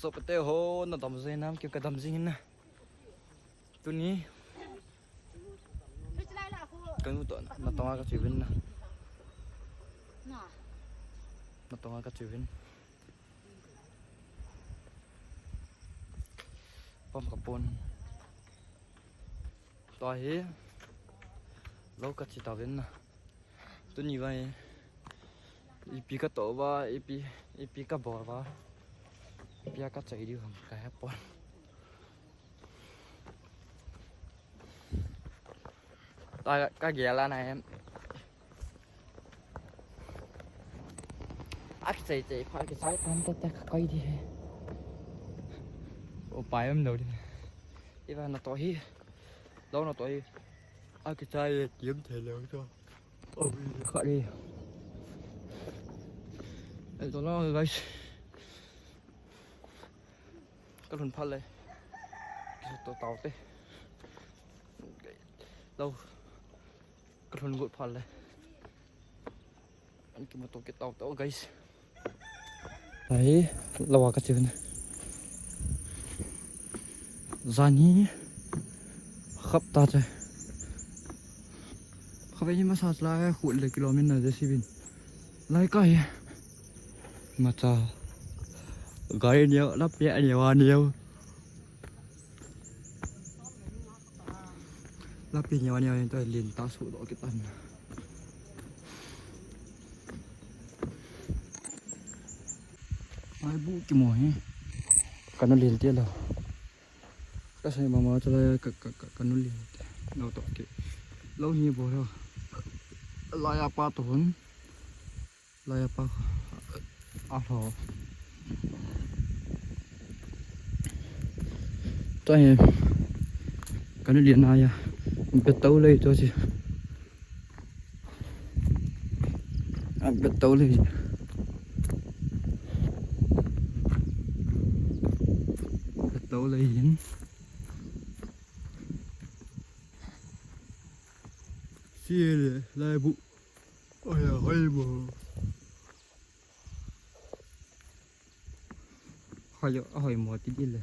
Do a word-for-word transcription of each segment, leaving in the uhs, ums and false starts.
Pate ho, natam zai nam ki katam zingna. Tuni. Kanu to, natonga kachiwin na. Natonga kachiwin. Pam kapon. Tua hi. Lo kachi tawin na. Tuni vai. Ipi kato va, ipi, ipi kabor va. Ipi kachai diu ham kahai pon. Ta kagela na em. Ak chai chai pha ke chai tan ta ta kai di he. O pai em no di. Iva nato hi. Lo nato hi. Ak chai yem the lo to. Oh, kali. Ai, to lo, guys. Kalun phal le. Kisa to tau te. Lo. Kalun gut phal le. An ki moto ki tau tau, guys. Ai, lawa kachiwin. Zani khap ta che. Khap ni masa la khut le kilometer na je sibin. Lai kai. Macha. Gari ni la pe ni wa ni. Lapi nyawa nyawa ni to lin ta su do kitan. Ai bu ki mo he. Kanu lin te lo. Kasai mama chala ka, ka, ka, kanu lin te. Lo to ki. Lo ni bo ro. Laya pa to hun. Laya pa, a lo. Tua hi, kanu lin na ya, beto lei to chi. A beto lei. Beto lei yin. Sile, lai bu. Oya, hoi bu. Hoi, hoi mo ti dile.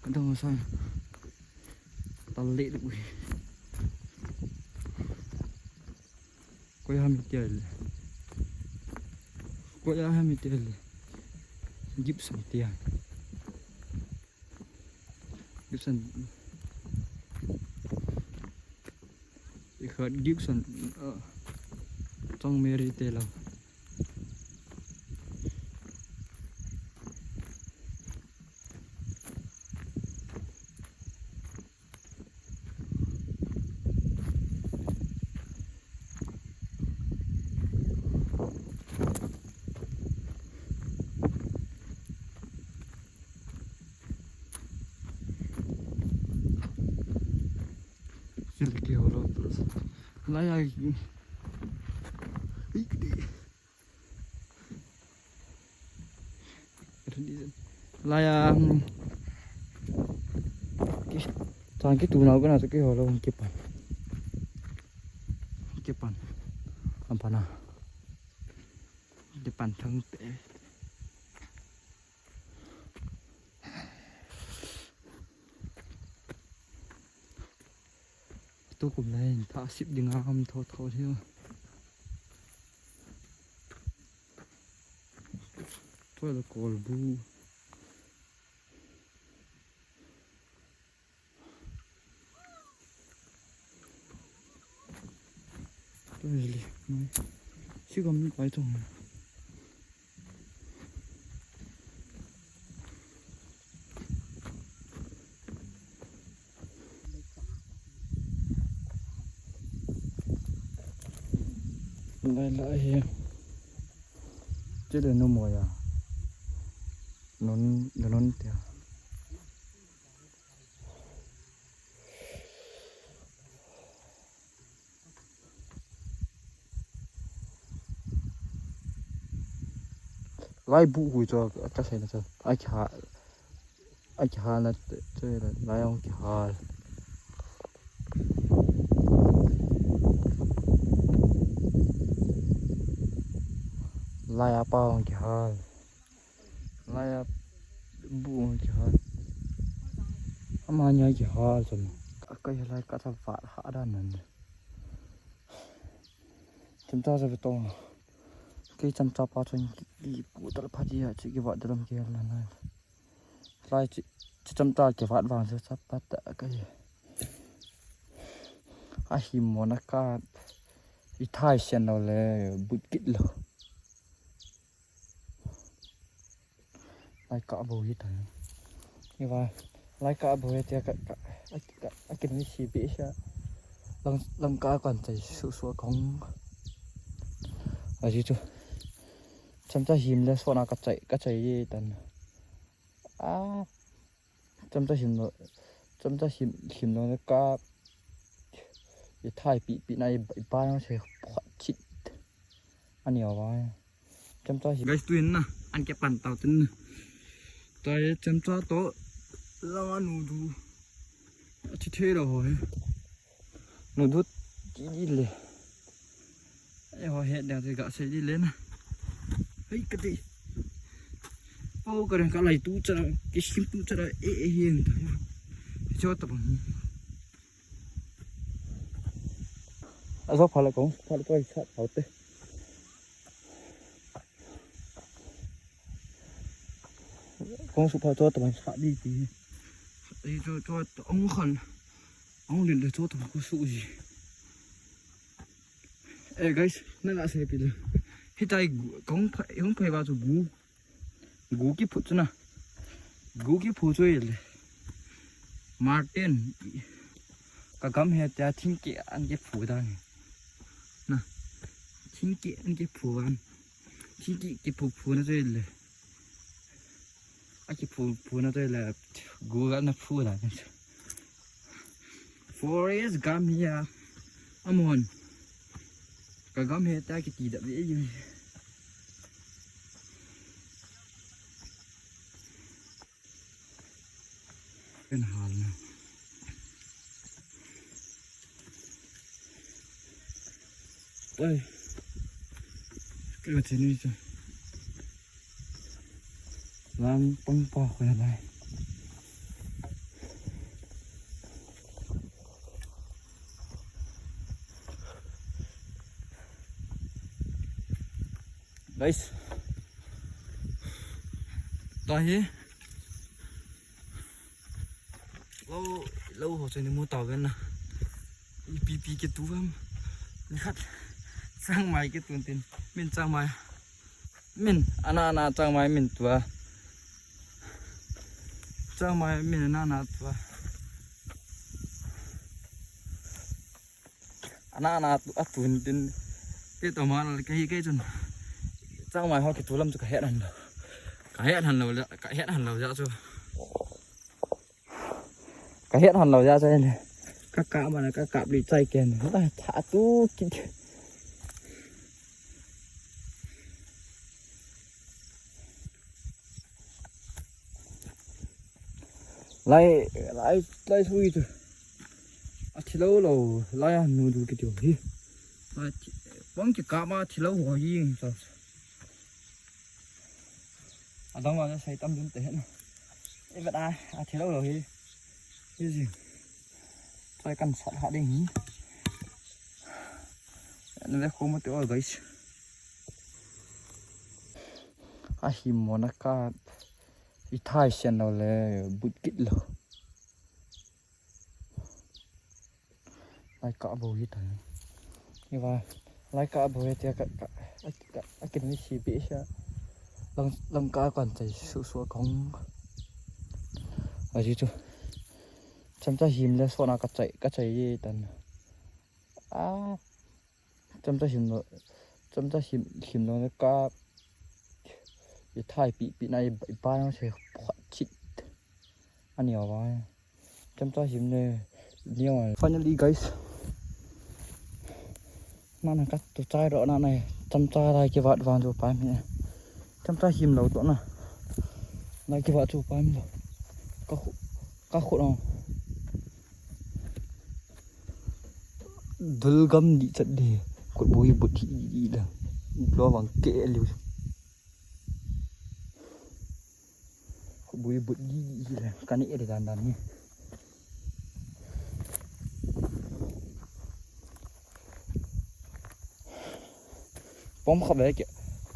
Kadang sa. Talle du. Koi ham tia le. Koi ham tia le. Gibson tia. Gibson. Ikhat Gibson, uh, Chong Mary te lo. Silki holo. Laya. Laya. Ki, chang ki tu nao kana ki holo kipan. Kipan. Ampana. Kipan thang te. Tukum lain thā sip dinga ham tho tho thiu. Tuala kolbu. Tuali. Sigam pai tong. Lai lai hi. Chile nu moya. Nun, nun tia. Lai bu hui cho, kasai na cho. Ai kha, ai kha na cho, lai ong kha. Lai apa ong kha. Lai bu Manya ki ha chun. Ka, ka yalai ka ta vat ha da nan. Chemcha sa beto. Kei chemcha pa chun ki, ki ku tal pha di ya chi ki vat dalam ki yal nan. Lai chi, chi chemcha ki vat vang sa sa pat ta ka ye. A hi mona ka. I thai sian lo le but kit lo. Lai ka bo hi ta. Iva, lai ka bo hi tia ka, ka, a, ka, a kin ni si bi sha. Lang, lang ka kan tai su su kong. A ji chu. Chemcha him le so na ka chai, ka chai ye tan. A, chemcha him lo, chemcha him, him lo ka. I thai pi, pi na i, i ba yang se phot chit. Ani awa. Chemcha hi. Guys, tuin na, an ke pan tau tin na. Tai chemcha to, langa nudu. Achi the lo ho he. Nudu, chi di le. E ho he, da te ga se di le na. Hei, ka te. Pau ka ren ka lai tu cha, ki sim tu cha, e, e, he, ta. Cho ta bang. Azo phala kong, phala kong sat phaute. Kong su pha cho taman sat di ti. Sat di cho, cho, ong khan. Ong lin de cho taman ko su ji. Eh, guys, na la se pi le. Hitai gu, kong pha, kong phai ba chu gu. Gu ki phu chu na. Gu ki phu chu le. Martin. Ka gam he ta thing ki an ki phu da ni. Na. Thing ki an ki phu an. Thing ki ki phu phu na chu le. A ki phu phu na chu le. Gu ga na phu da ni. Forest gam hiya. Amon. Ka gam he ta ki ti da ve yu. Kan hal na. Oi. Kaya tini tu. Lang pang pa ko ya lai. Guys. Tahi. Lo, lo ho chani mu tau gan na. Ipi pi ki tu ham. Ni khat. Changmai ki tun tin. Min changmai. Min, ana, ana, changmai min tua. Changmai min, ana, ana, tua. Ana, ana, atu, atun tin. Ke to man, ke, ke chun. Changmai ho ki tulam chu ka het han lo. Ka het han lo, ka het han lo ja chu. Ka het han lo ja chai le. Ka ka mana ka kap li chai ken. Ba tha tu ki. Lai, lai, lai sui tu. A thilo lo, lai a nu du ki tu hi. Ba thi, bang ki ka ma thilo ho hi sa. Adang ma sai tam dun te na. E ba a, a thilo lo hi. Hi ji. Sai kan sat ha ding hi. Ni ve ko mo te ol guys. A hi mona ka i thai sian lo le but kit lo. Lai ka bo hi ta. Iva, lai ka bo hi tia ka, ka, a, ka, a kin ni si bi sha. Lang, lang ka kan tai su su kong. A ji chu. Chemcha him le so na ka chai, ka chai ye tan. A, chemcha him lo, chemcha him, him lo ka. I thai pi, pi na i, i ba yang se phot chit. Ani awa. Chemcha him ne, ni awa. Finally, guys. Nana ka tu chai ro nana. Chemcha lai ki vat vang jo pa mi. Chemcha him lo to na. Lai ki vat jo pa mi lo. Ka khu, ka khu no. Dul gam di chat de. Kut bui but hi di la. Lo vang ke liu. Bui but gi gi le, kani eri dan dan ni. Pom khap le ke.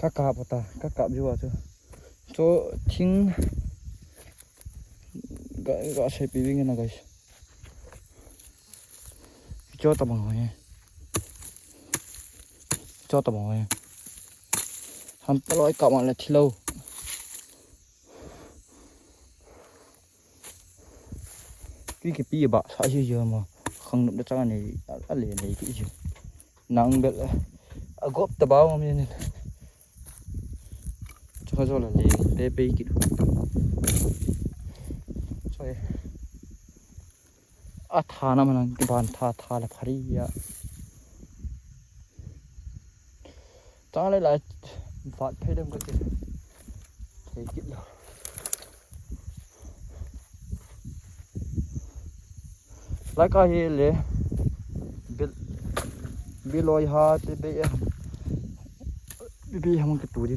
Kakap ta, kakap jiwa chu. Cho thing ga, ga shaipi bing na, guys. Cho ta bang hoi. Cho ta bang hoi. Hampaloi kap mang le thilo. Pi ke pi ba sa ji ji mo. Khang nup da chang ni, a, a le ne ki ji. Nang bel, a gop ta ba mo ni. Cho cho la le, pe pe ki. Cho e. A tha na manang ki ban tha tha la phari ya. Chang le la, vat phei dem ka ti. Thei kit lo. Lai ka hi le, bil, biloi ha te be, be, be ham ki tu di.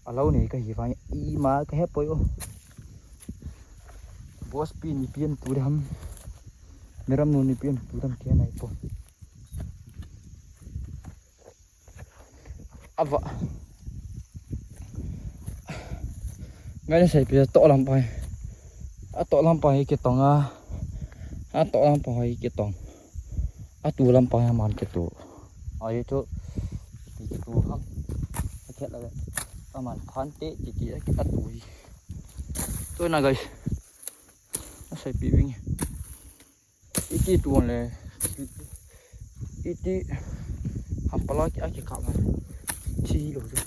Alo ne ka hi vang i ma ka hepoi o. Boss pi ni pian tu dam. Meram nu ni pian tu dam ke nai po. Ava. Ngai sai pi to lam pai. A to lam pai ke tong a. A to lam pai ke tong. A tu lam pai man ke tu. Ai chu. Ke tu hak. A khet la. A man phan te ke ke a tu. To na, guys. A sai pi bing. Iti tuan le, iti hampaloi ki aki kama. Chi lo tu.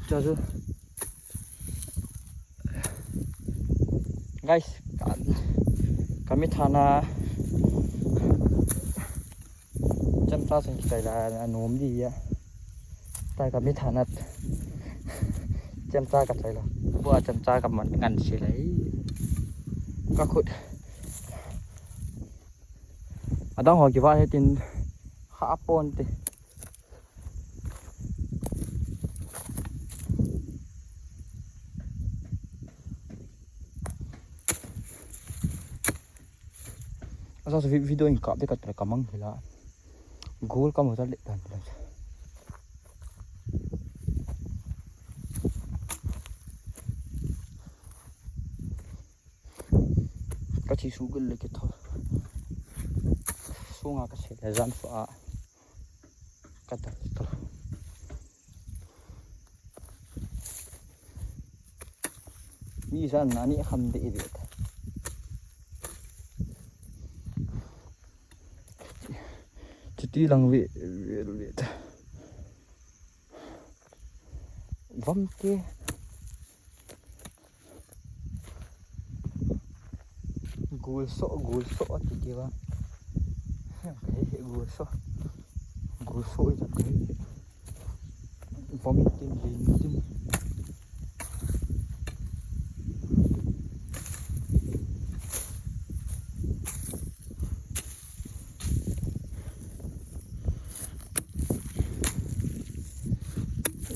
Cha tu. Guys, ka, kami thana. Chemcha sing ki chai la, na nom di ya. Tai kami thanat. Chemcha ka chai la. Bua chemcha ka man ngan si lai. Ka khut. Adang ho ki va he tin ha pon te. Asa su vi-, video in kap de kat kamang hila. Goal kam hotel le dan dan. Ka chi su gul le ke tho. Su nga ka se le zan su a. Ka ta to. Mi san nani kham de de. Chuti lang ve, ve, ve. Vam ke. Gul so, gul so, ati ke va. Kai he gul so. Gul so ita kai. Vomiting, vomiting.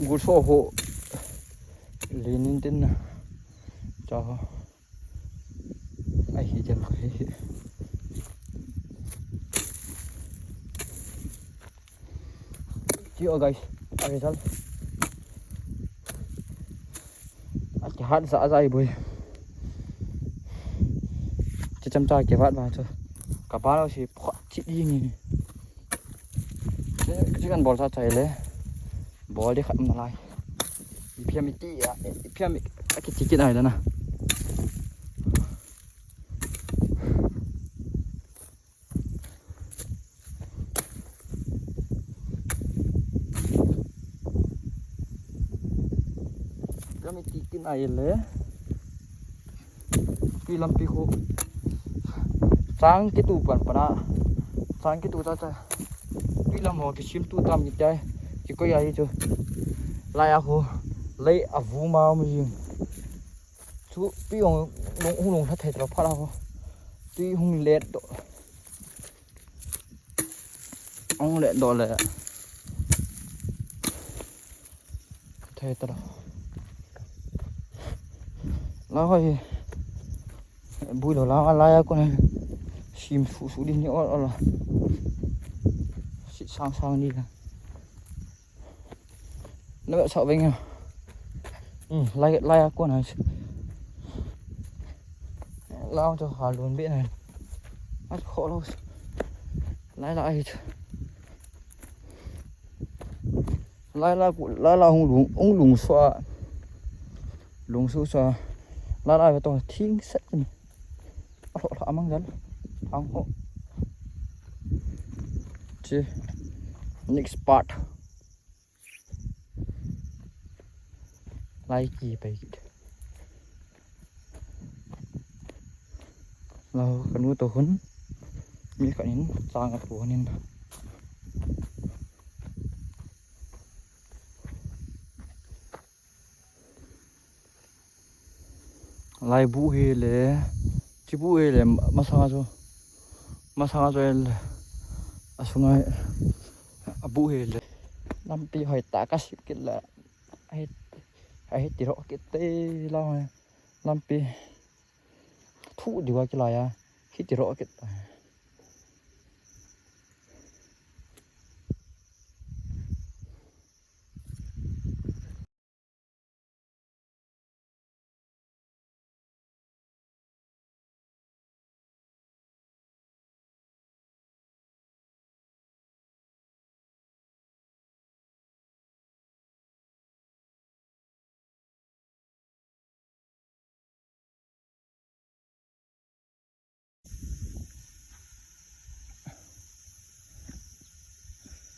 Gul so ho. Linin tin na. Cha ho. Ai, hi jam ko hi. Chi o guys, a result. A ki hat sa sa i bui. Chi chemcha ki vat ba chu. Ka pa lo si phot chi di ni. Chi, chi kan bol sa chai le. Bol di khat ma lai. I phiam i ti ya, i phiam i, a ki chi ki nai da na. Kami tikin ai le. Pi lampi ho. Chang kitu pan pana. Chang kitu ta ta. Pi lam ho kisim tu tam ki tai. Ki koi ai chu. Lai a ho. Lai a vu ma mu jing. Chu tui hung long, hung long tha thei tala phala ho. Tui hung let do. Hung let do le. Thei tala. La hoi. Builo la, laiya kuna. Shim su su di ni ol ol. Shitsang sang di la. Naba sa veng ya. Hmm, lai, laiya kuna. Lao cho halun be na. At kho lo. Lai la ai. Laila ku, laila hung lung, hung lung sua. Lung su sua. Laila ka tong thing set ni. Alo la amang dal. Ang ho. Chi. Next part. Lai ki pai kit. Lao kanu to hun. Mi kanin chang a pu hunin ba. Laibu hi le, chibu hi le, masanga jo, masanga jo le, asungai, abu hi le. Lampi hoi ta ka sip kit la, ai, ai tiro kit te la, lampi, thu diwa kila ya, hi tiro kit.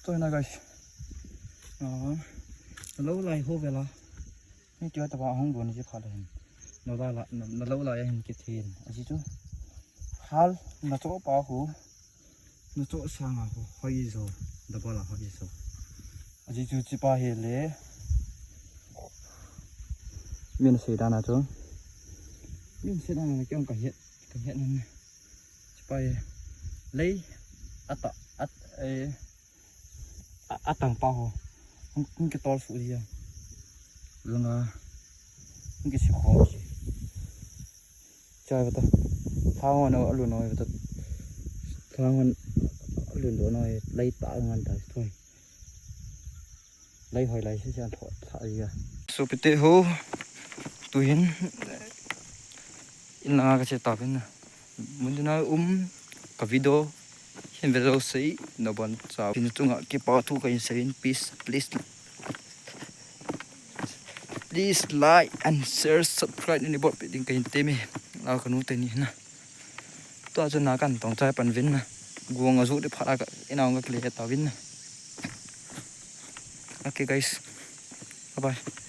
Choi na guys. Ah, nalo lai ho vela. Ni tio ta ba hong don ji pha le hin. Nalo la, nalo la ya hin ki thin. Aji chu. Hal na cho pa ho. Na cho sanga ho. Hoi zo. Da ba la hoi zo. Aji chu chi pa hi le. Min se da na chu. Min se da na kyong ka het. Ka het na. Chi pa hi. Lei. Ata, at, eh. A, atang pa ho. Hung, hung ki tol su ya. Langa. Hung ki si ho si. Chai bata. Thangon alu no bata. Thangon alu no no lai ta ngan ta thoi. Lai hoi lai si sian thot sa ya. So pite ho. Tu hin. In langa ka che ta pin na. Mun tu na um ka video. Hin video sei no bon sa. Hin chunga ki pa tu ka in sei in peace please. Please like and share, subscribe ni bot piding ka in temi. Lao kanu te ni na. Tua chu na kan tong chai pan vin na. Guang a zu de pha ka ina nga kle ta vin na. Okay guys. Bye bye.